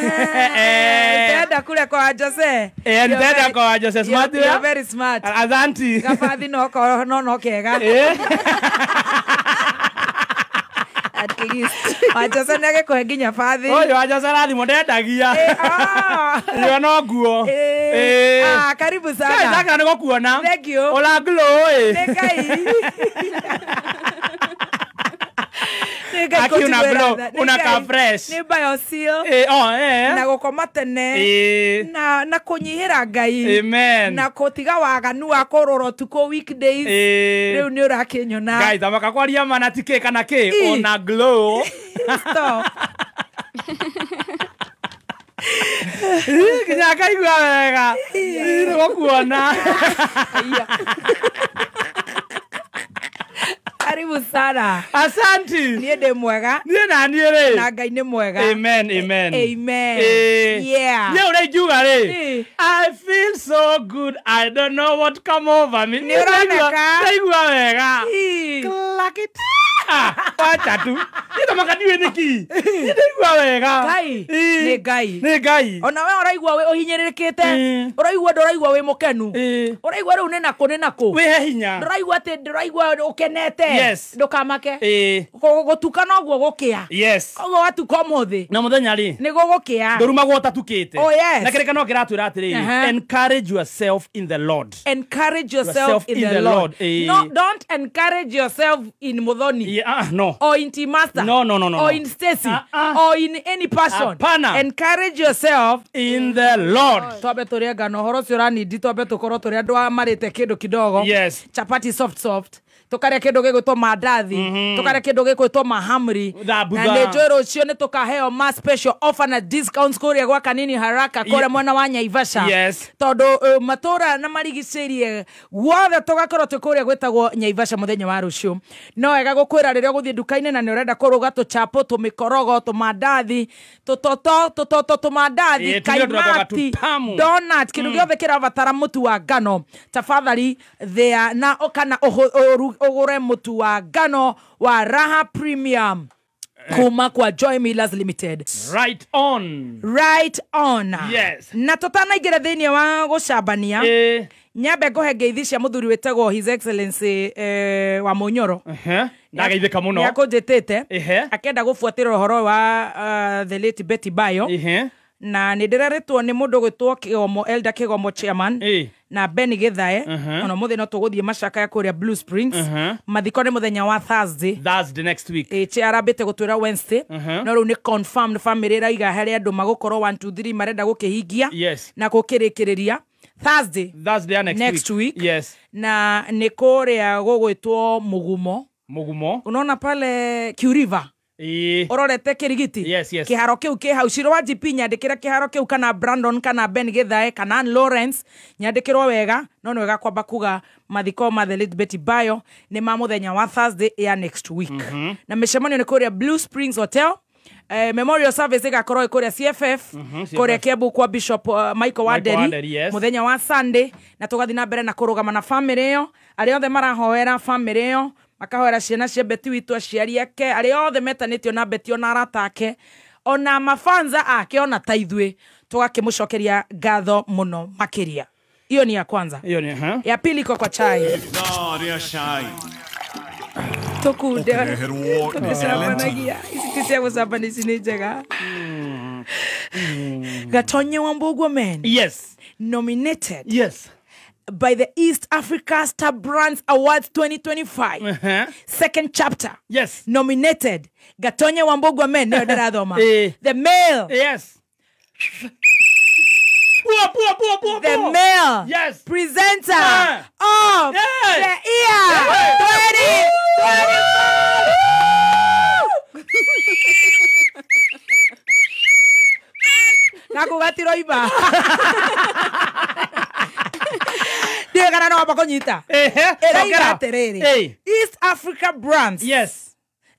Nitaenda kule kwa Jose. Nitaenda kwa Jose Smart. You are very smart. Asante. Gabathi no no kega. At least. Wajose nĩ agĩkũhe nginya bathi. Ũyũ Wajose arathimwo ndendagia. Iyo no nguo. Ah, karibu sana. Ndakena nĩ gũkuona. Thank you. Ũra glow ĩ. Nĩ Ngai. Aki una glow, una fresh. Nĩ bioseal. Na gũkoma tene. Na kũnyihĩra Ngai. Amen. Na kũtiga waganu wa kũrũra ũtukũ weekdays. Rĩu nĩ ũrakĩnyona. Guys, amaka kwaria mana ti kĩ kana kĩ, una glow. Stop. Nginya ngaigua wega. Nĩ gũkuona. Karibu sana. Asante. Niĩ ndĩ mwega. Niĩ na niĩ rĩ. Na Ngai nĩ mwega. Amen, amen. Amen. Yeah. Niĩ ũrĩa ingiuga rĩ. I feel so good. I don't know what come over me. Nĩ ũroneka. Ndaigua wega. Clack it. Wacha tu. Niĩ tamaka ndiũĩ nĩkĩ. Niĩ ndaigua wega. Ngai. Nĩ Ngai. Nĩ Ngai. Ona we ũraigua wĩ ũhinyĩrĩrĩkĩte. Ũraigua ndũraigua wĩ mũkenu. Ũraigua rĩu nĩ nakũ nĩ nakũ. Wĩhe hinya. Ndũraigua atĩ ndũraigua ũkenete. Yes. Ndũkamake. Gũtuka noguo gũkĩa. Yes. Koguo watuka ũmũthĩ. Na mũthenya rĩ. Nĩ gũgũkĩa. Ndũrumagwo ũtatukĩte. Oh yes. Na kĩrĩkanĩro kĩratwĩra atĩrĩrĩ. Encourage yourself in the Lord. Encourage yourself in the Lord. No, don't encourage yourself in Muthoni. Yeah, no. Or in T-Master. No, no, no, no. Or in Stacy. Or in any person. Hapana. Encourage yourself in the Lord. Twambe tũrĩe ngano ũhoro ũcio ũranindi twambe tũkorwo tũrĩ andũ a marĩte kĩndũ kidogo. Yes. Chapati soft soft. Tukarĩa kĩndũ gĩgwĩtwo mandathi. Tukarĩa kĩndũ gĩgwĩtwo mahamri. Na nĩ njũĩ rũciũ nĩ tũkaheo ma special offer na discounts kũrĩa gwa Kanini Haraka kũrĩa mwena wa Naivasha. Yes. Tondũ matũra na marigicĩirie guothe tũgakorwo twĩ kũrĩa gwĩtagwo Naivasha mũthenya wa rũciũ. No wega gũkwĩra rĩrĩa ũgũthiĩ nduka-inĩ na nĩ ũrenda kũruga tũchapo tũmĩkorogo tũmandathi tũtoto tũtoto tũmandathi kaimati donut kĩndũ gĩothe kĩrabatara mũtu wa ngano tafadhali there na kana ũgũre mũtu wa ngano wa Raha Premium kuma kwa Joy Millers Limited. Right on. Right on. Yes. Na tũtanaingĩra thĩinĩ wa gũcambania nyambe ngũhe ngeithi cia mũthuri wĩtagwo His Excellency wa Mũnyoro. Ndageithĩka mũno. Nĩakũnjĩtĩte akĩenda gũbuatĩrĩra ũhoro wa the late Betty Bayo. Na nĩ ndĩrerĩtwo nĩ mũndũ gwĩtwo Kĩgomo Elder Kĩgomo chairman na Ben Githae ona mũthĩ no tũgũthiĩ macaka ya kũrĩa Blue Springs. Mathiko nĩ mũthenya wa Thursday. Thursday next week. Chair arambĩte gũtwĩra Wednesday. No rĩu nĩ confirmed family ĩraiga harĩa andũ magũkorwo 1 2 3 marenda gũkĩhingia na gũkĩrĩkĩrĩria Thursday. Thursday next week. Yes. Na nĩ kũrĩa gũgwĩtwo Mũgumo. Mũgumo. Unaona pale Q River. Ũrorete Kĩrigiti. Yes, yes. Kĩharo kĩu kĩ hau Ciro wa GP nyandĩkĩra kĩharo kĩu kana Brandon kana Ben Githae kana Ann Lawrence nyandĩkĩrwo wega no nĩ wega kwamba kuga mathiko ma the late Betty Bayo nĩ ma mũthenya wa Thursday ya next week. Na mĩcemanio nĩ kũrĩa Blue Springs Hotel. Memorial service ĩgakorwo kũrĩa CFF kũrĩa Kiambu kwa Bishop Michael Wanderi yes. Mũthenya wa Sunday na tũgathiĩ na mbere na kũrũgama na family ĩyo arĩa othe marahoera family ĩyo makahoera ciana cia Betty witũ aciari ake arĩa othe metanĩtio na Betty ona arata ake ona mafanza ake ona ta ithuĩ tũgakĩmũcokeria ngatho mũno makĩria. Hiyo ni ya kwanza. Hiyo ni ya pili iko kwa chai. Tukunde tũgĩcabanagia ici ti cia gũcabania ici nĩ njega. Gatonye wa Mbugua men. Yes. Nominated. Yes. By the East Africa Star Brands Awards 2025. Second chapter. Yes. Nominated. Gatonye wa Mbugua men. The male. Yes. The male. Yes. Presenter of the year 2025. Nakugatiro iba. Ndiũĩ kana no wamba kũnyita. Ĩroiga atĩrĩrĩ. East Africa Brands. Yes.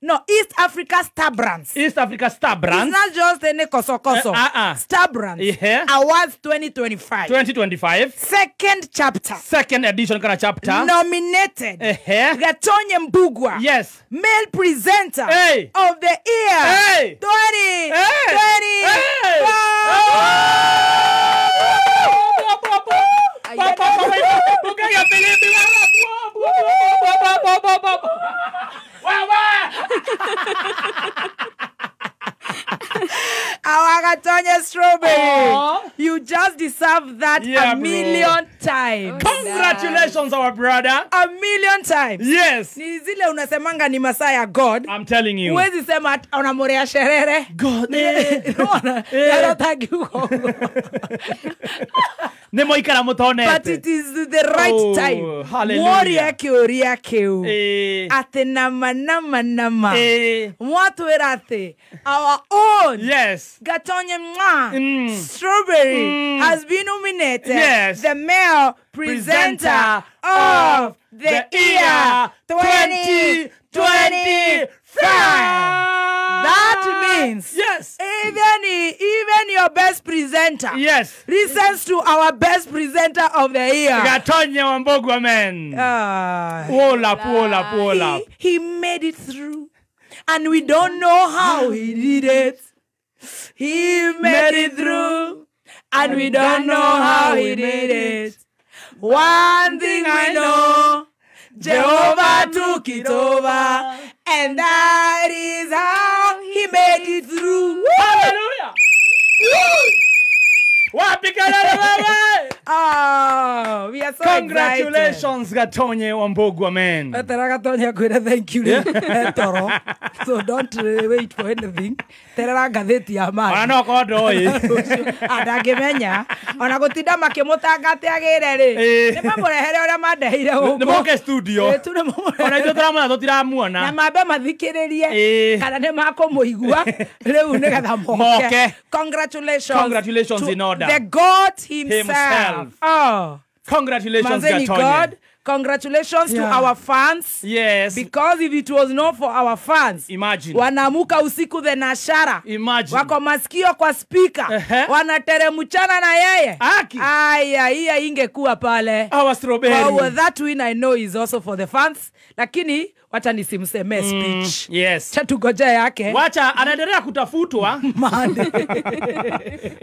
No, East Africa Star Brands. East Africa Star Brands. It's not just any koso koso. Star Brands. Awards 2025. 2025. Second chapter. Second edition kind of chapter. Nominated. Gatonye Mbugua. Yes. Male presenter of the year. 2025. Gatonye Strawberry. Aw. You just deserve that Yeah, a bro. million times. Congratulations, our brother. A million times. Yes. Ni zile unasemanga ni masaa ya God. I'm telling you. Huwezi sema unamurea sherere. God. Unaona? Eh. Yarotagi huko. Nĩ mwaikara mũtonete. But it is the right Oh, time. hallelujah. Mworia kĩũria kĩu. Eh. Atĩ nama nama nama. Eh. Mwatwĩra atĩ our own Yes. Gatonye Mwa Strawberry has been nominated Yes. the male presenter of the year 2025. That means Yes. even your best presenter Yes. listens to our best presenter of the year. Gatonye Wambogwa, man. Ah. Pull up, pull up, pull up. He made it through. And we don't know how he did it. He made it through. And we don't know how he did it. One thing we know, Jehovah took it over. And that is how he made it through. Hallelujah. Wapi kelele wewe? Oh, we are so excited. Congratulations, Gatonye Wambogwa, man. Etera Gatonye akwĩre thank you rĩ toro so don't wait for anything terera ngathĩti ya Ona mani no korwo ndoĩ. ndangĩmenya ona gũtinda makĩmũtanga atĩ agĩre rĩ Eh. nĩ mamũrehere ũrĩa mandeheire gũkũ Nĩ moke studio. Eh, tu nĩ mamũrehere. Ona ithuĩ tũramwona tũtiramuona. Na mambe mathikĩrĩrie Eh. kana nĩ makũmũigua rĩu nĩgetha moke. Moke. Congratulations Congratulations to in order. the God himself, Himself. Oh. Congratulations, Manzeni Gatonye. God, congratulations Yeah. to our fans. Yes. Because if it was not for our fans, Imagine. wanaamuka usiku thenashara, Imagine. wako masikio kwa spika, Ehe. wanateremchana na yeye. Aki. Aya, hiya ingekuwa pale. Our strawberry. Oh, that win I know is also for the fans, lakini wacha nisimsemee speech. Yes. Cha tugoje yake Wacha anaendelea kutafutwa. Monday.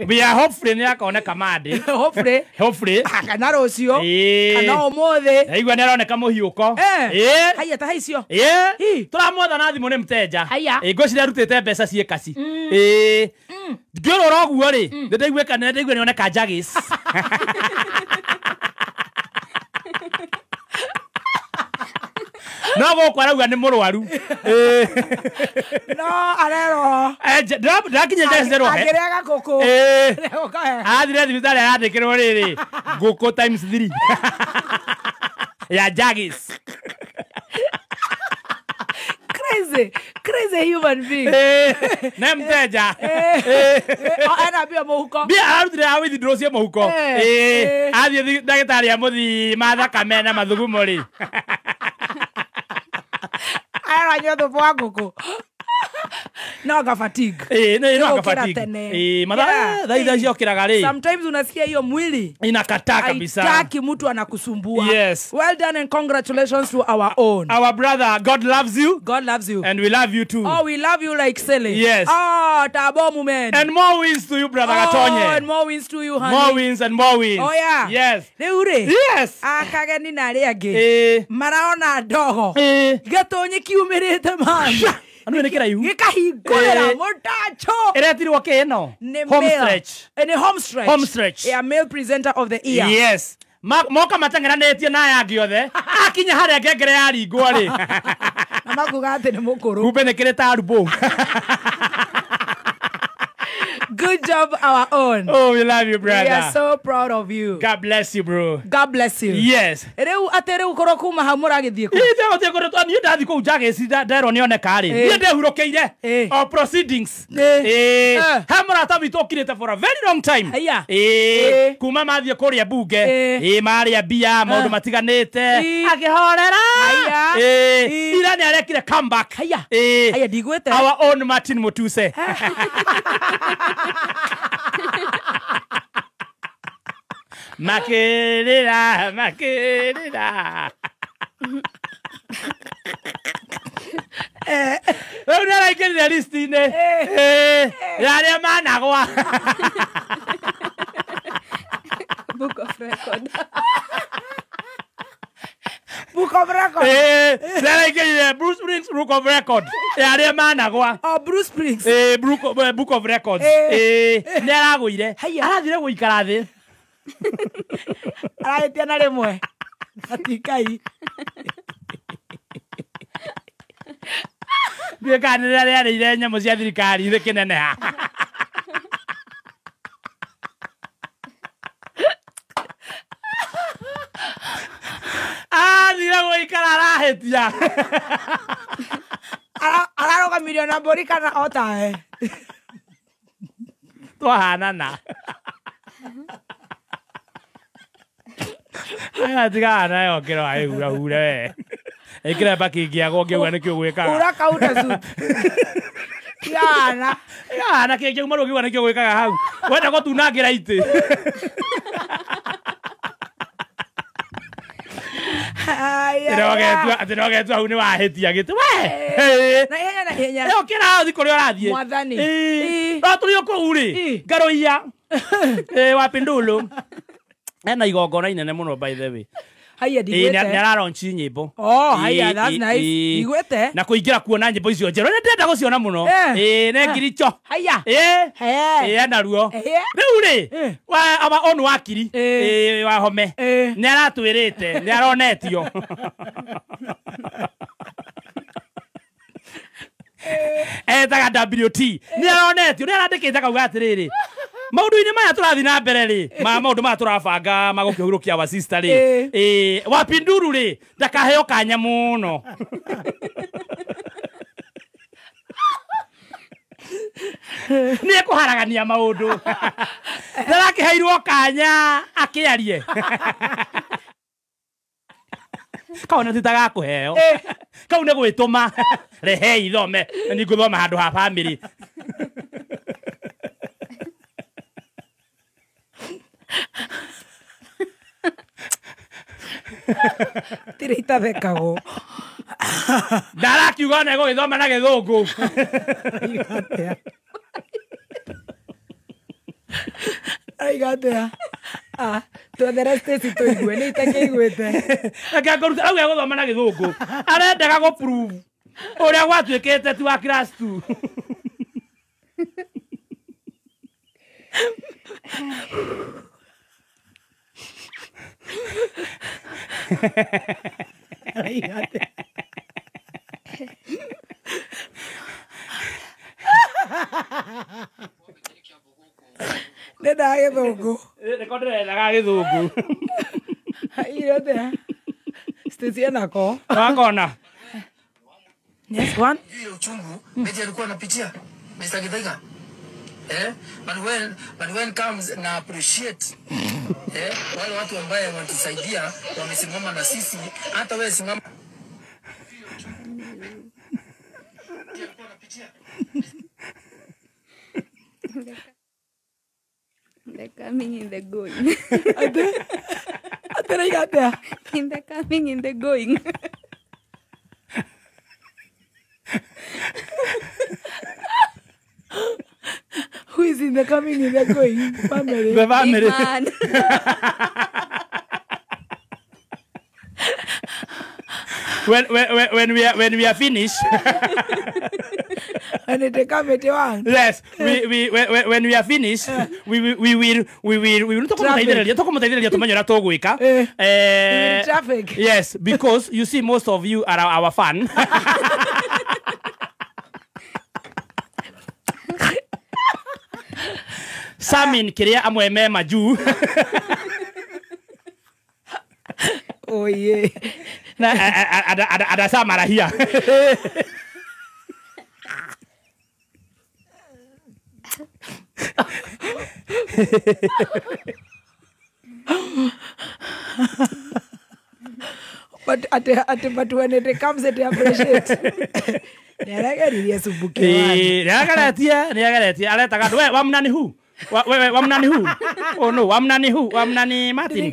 We are hopefully nĩ akoneka Monday. Hopefully. Hopefully. Kana rũciũ Ĩĩ. kana ũmũthĩ. Ndaigua nĩ aroneka mũhiũko. Eh. Ĩĩ. Haiya ta haicio. Ĩĩ. Ĩ. Tũramwetha na thimũ nĩ mteja. Haiya. Ĩ, ngwĩciria arutĩte mbeca ciĩ kaci. Ĩĩ. Ngĩrora ũguo rĩ, nĩ ndaigua nĩ ndaigua nĩoneka Jaggies. No gũkũ arauga nĩ mũrwaru. Ĩĩ. No arerwo Eh, ndĩrakinyia Jaggies nĩrohe. akĩrĩa gakũkũ. Ĩĩ. Gũka- Athire thibitarĩ arandĩkĩrwo rĩrĩ ngũkũ times 3 ya Jaggies. Crazy, crazy human being. Ĩĩ, nĩ mteja. Eh, ena mbia mũhuko. Mbia ararutire ya withdraw cie mũhuko. Eh, Ĩĩ, eh. athiĩ ndagĩtarĩ amũthima thakame na mathugumo rĩ. Aranyua thubu wa ngũkũ. No anga fatigue. Ĩĩ, no anga Gũkĩra fatigue. tene. Ĩĩ, mathaa Yeah. thaa ithaa icio okĩraga rĩ. Sometimes unasikia hiyo mwili Inakataa kabisa. haitaki mtu anakusumbua. Yes. Well done and congratulations to our own. Our brother, God loves you God loves you. and we love you too. Oh, we love you like silly. Yes. Oh, tabomu man. And more wins to you, brother Oh, Gatonye. and more wins to you, honey. More wins and more wins. Oh, yeah. Yes. Rĩu rĩ. Yes. Akageni na arĩa angĩ. Ĩĩ. Maraona ndogo. Ĩĩ. Gĩtũnyi kiumĩrĩte man. Andu nĩ kĩraihu. Gĩkahingũrĩra Ĩĩ. mũtacho. Ĩretirwo kĩ ĩno? Nĩ Home male. stretch. Nĩ home stretch. Home stretch. Yeah, male presenter of the year. Yes. Moka mateng'eranĩtie na aya angĩ othe akinya harĩa ngengere yaringwo rĩ Na makuga atĩ nĩ mũkũrũ. kumbe nĩ kĩrĩ ta rubũ. Good job, our own. Oh, we love you, We are brother. so proud of you. God bless you, bro. God bless you. Yes. Rĩu atĩ rĩu korwo kuma hau mũragĩthiĩ kũ? Ithe gũtirĩ kũndũ niĩ ndathiĩ kũu Jaggies nderwo nĩoneka rĩ Ĩĩ. niĩ ndehurũkĩire Ĩĩ. o proceedings. Ĩĩ. Ĩĩ. Eh. He mũrata witũ ũkirĩte for a very long time. Haiya. Ĩĩ. Ĩĩ. Kuma mathiĩ kũrĩa mbunge. Ĩĩ. Ĩĩ, marĩa mbia maũndũ matiganĩte Ĩĩ. akĩhorera. Haiya. Ĩĩ. Ĩĩ. Ira nĩ arekire comeback. Haiya. Ĩĩ. Haiya, ndigwĩte. Our own Martin Mutuse. Makĩrĩra makĩrĩra. Rĩu nĩ araingĩrire listi-inĩ. Ĩĩ, ya arĩa managwa. Book of record. Book of record. Ĩĩ, nĩ araingĩrire Bruce Springs Book of Record. Ya arĩa managwa. Oh, Bruce Springs. Book of Records. Nĩ aragũire. Arathire gũikara thĩ. Arahĩtia na rĩmwe. Atikai. Ndiũĩ kana nĩ rĩrĩa rĩarĩire nyamũ cia thirikari rĩkĩneneha. Athire gũikara arahĩtia. Ararũgamirio na mbũri kana o tawe. Twahanana. Aya tigana nayo kĩro aĩhurahure we. Ĩkĩra mbaki ngĩagwo ngĩauga nĩkĩ ũgwĩkaga. Ura kaunda suit. Tigana. Tigana kĩ kĩauma rũgiuga nĩkĩ ũgwĩkaga hau. Wenda gũtunangĩra itĩ. Atĩ hau nĩ wahĩtia gĩtĩ. We! Na ihenya na ihenya. Ũkĩra hau thiĩ kũrĩa ũrathiĩ. Mwathani. No tũrĩ o kũu rĩ. Ngarũiya. Wa Pindulu. Ena igongona inene mũno by the way. Haya ndigwĩte. Nĩ araraunch nyĩmbo. Oh, haya, that's nice. Ndigwĩte. Na kũingĩra kuona nyĩmbo icio njerũ. Nĩ ndĩrenda gũciona mũno. Nĩ ngiricho. Haya. Ena ruo. Rĩu rĩ, our own wakiri. Wa Home. Nĩ aratwĩrĩte, nĩ aronetio. Etaga WT. Nĩ aronetio, nĩ arandĩkĩte akauga atĩrĩrĩ. Maũndũ-inĩ maya tũrathiĩ na mbere rĩ, ma maũndũ maya tũrabanga ma gũkĩhurũkia wa sister rĩ, Wapinduru rĩ, ndakaheo kanya mũno. Nĩ ekũharagania maũndũ. Ndarakĩheirwo kanya akĩarie. Kau nĩ titagakũheo. Kau nĩ gwĩtũma. Rehei thome, na nĩ ngũthoma handũ ha family. Tirĩ itathekagwo. Ndarakiuga ona egũgĩthoma na gĩthũngũ. Araiga atĩa? Twethere Stacy tũigue, nĩ itakĩiguĩte. Reke ngũrute, arauga egũthoma na gĩthũngũ. Arendaga gũ prove ũrĩa gwatuĩkĩte ti wa class 2. Ndendaga gĩthũngũ. Nĩko ndĩrendaga gĩthũngũ. Aigire atĩa? Stacy enako. Wakona. Yes, one. Ile uchungu Betty alikuwa anapitia Mr. Githaiga. But when comes na appreciate wale watu ambaye wanatusaidia wamesimama na sisi, hata wewe simama. The coming in the going. Ate raiga atia? In the coming in the going. Who is in the coming in the going? Family. The family. Big man. When we are finished. And it come at one. Yes, we when we are finished, we will traffic. Yes, because you see most of you are our fan. Samin kiria amwe me majuu. Oh yeah. Na ada sama rahia. But but when it comes it appreciate. Nĩarageririe cumbuki wanyu. Nĩageretie, nĩageretie. Aretaga we wamnani hu? We wamnani hu? Oh no, wamnani hu? Wamnani Martin.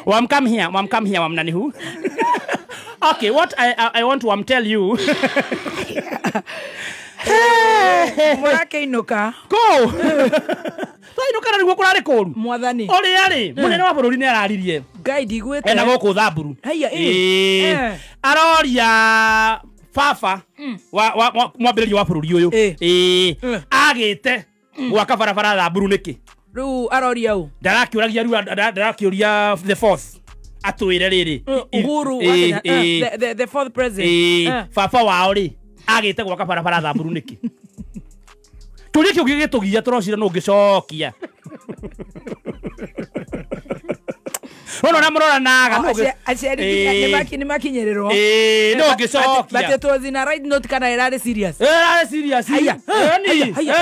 Wam come here, wam come here, wamnani hu? Okay, what I want to tell you. Mũrakĩinũka. Kũ? Twainũka na nĩguo kũrarĩ kũru. Mwathani. Ũrĩa rĩ, mũnene wa bũrũri nĩ araririe. Ngai ndigwĩte. Ena gũkũ Thamburu. Haiya, Ĩĩ. ĩĩ. Aroria baba wa mwambĩrĩria wa bũrũri ũyũ. Ĩĩ. Ĩĩ. Mm. Agĩte gwaka barabara Thamburu nĩkĩ? Rĩu aroria ũ? Ndarakĩũragia rĩu ndarakĩũria the fourth atwĩre rĩrĩ. Uhuru wa Ĩĩ, Kenya, ĩĩ. the fourth president. Ĩĩ, baba wao rĩ agĩte gwaka barabara Thamburu nĩkĩ? Kĩũria kĩu gĩgĩtũgia tũrocire nũ ũngĩcokia. Wona ũrĩa mũroranaga nũ ũngĩ- Aciari Ĩĩ. nĩ makinyĩrĩrwo. Ĩĩ, nũ But ũngĩcokia. it was in a right note kana ĩrarĩ serious. Ĩrarĩ serious. Haiya, Ĩni. haiya,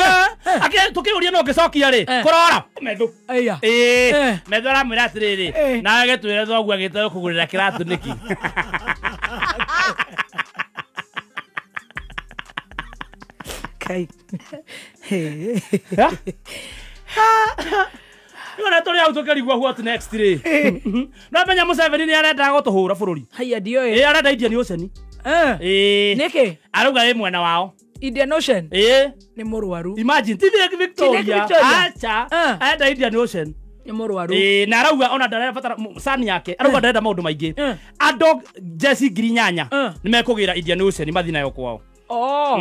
haiya, Tũkĩũria nũ ũngĩcokia rĩ kũrora methu. Aya. Ĩĩ, methu aramwĩra atĩrĩrĩ, Eh. nawe gĩtwĩre thoguo agĩte gũkũgũrĩra kĩratũ nĩkĩ? Kai. Nĩwona tũrĩ hau tũkĩrigwo what next rĩ. No menya Museveni nĩ arenda gũtũhũra bũrũri. Haiya ndiũĩ. Ĩĩ, arenda Indian Ocean. Ĩĩ. Nĩkĩ? Arauga ĩ mwena wao. Indian Ocean Ĩĩ. nĩ mũrwaru. Imagine ti Lake Ti Lake Victoria. Victoria. Acha. Arenda Indian Ocean. Nĩ mũrwaru. Ĩĩ, na arauga ona ndarenda sani yake arauga ndarenda maũndũ maingĩ. Andũ jeci 8,000 nĩ mekũgĩra Indian Ocean mathiĩ nayo kwao. Oh.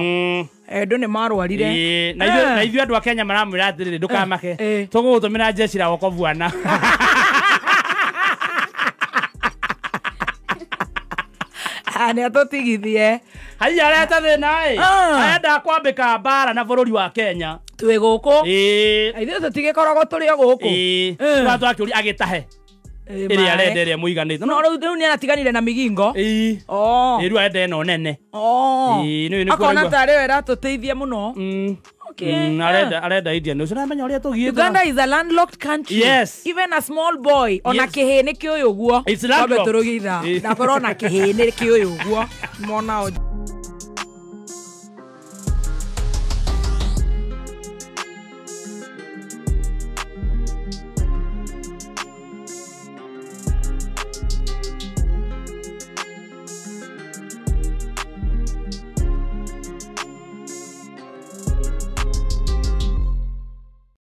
Andũ nĩ marwarire. Ĩĩ, na ithuĩ andũ a Kenya maramwĩra atĩrĩrĩ ndũkamake tũgũgũtũmĩra jeshi la wokovu ana. Nĩ atũtigithie. Haiya areta thĩna ĩ. Arenda kwambĩka mbara na bũrũri wa Kenya. Twĩ gũkũ. Ĩĩ. Ithuĩ tũtigĩkoragwo tũrĩ o gũkũ. Ĩĩ. Tũra twakĩũria agĩtahe. Ĩrĩa arenda ĩrĩa mũiganĩte. No rĩu nĩ aratiganire na Migingo. Ĩĩ. Oh. Ĩĩ, rĩu arenda ĩno nene. Oh. Ĩĩ, nĩ Akona kũraigua. tarĩ yo ĩratũteithia mũno. Okay. Arenda Indian Ocean. Amenya ũrĩa tũgiĩte. Uganda is a landlocked country. Yes. Even a small boy ona Yes. kĩhĩ nĩ kĩũĩ ũguo. It's landlocked. Twambe tũrũgitha. Ndakorwo ona kĩhĩ nĩ kĩũĩ ũguo. Mona o.